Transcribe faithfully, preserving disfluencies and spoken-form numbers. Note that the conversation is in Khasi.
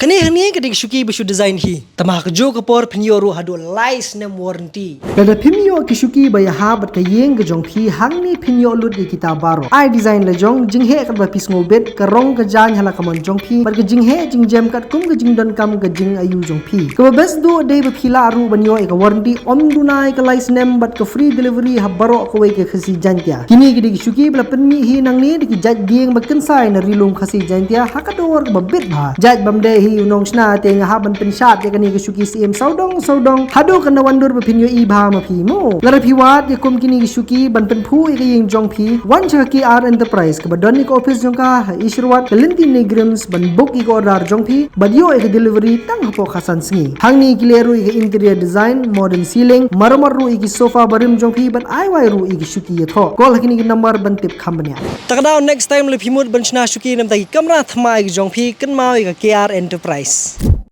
Kane hangne ka dei ka shuki ba shu design hi. Tangba ha kajuh ka por phin ïoh ruh haduh lai snem warranty. Lada phim ïoh ki shuki ba ïahap bad ka ïing ka jong phi, hangne phin ïoh lut ïa kita baroh. Ai design la jong, jingheh katba phi sngewbit, ka rong ka jaiñ ha la ka mon jong phi, bad ka jingheh jingjem katkum ka jingdonkam ka jingayu jong phi. Kaba best duh dei ba phi lah ruh ban ïoh ïa ka warranty ym duna ïa ka lai snem bad ka free delivery ha baroh kawei ka Khasi Jaiñtia. Kine ki dei ki shuki ba la pynmih hi nangne da ki jait dieng ba kynsai na Ri Lum Khasi Jaiñtia ha ka dor kaba bit bha. Jait bym dei hi u nongshna te nga hap ban pynshad ïa kane ka shuki syiem sawdong sawdong haduh kan da wan dur ba phin ïohi bha ma phi mo. Lada phi wad ïa kum kine ki shuki ban pynphuh ïa ka ïing jong phi, wan sha ka K R Enterprise kaba don ïa ka office jong ka ha Isherwat, ka lynti NEIGRIHMS, ban book ïa ka order jong phi bad ïoh ïa ka delivery tang hapoh khatsan sngi. Hangne ki leh ruh ïa ka interior design, modern ceiling, maramot ruh ïa ki sofa barim jong phi bad ai wai ruh ïa ki shuki ïathoh. Call ha kine ki number ban tip kham bniah. Ta ka daw next time lada phi mut ban shna shuki namar ki kamra thymmai ki jong phi, kynmaw ïa ka K R Enterprise.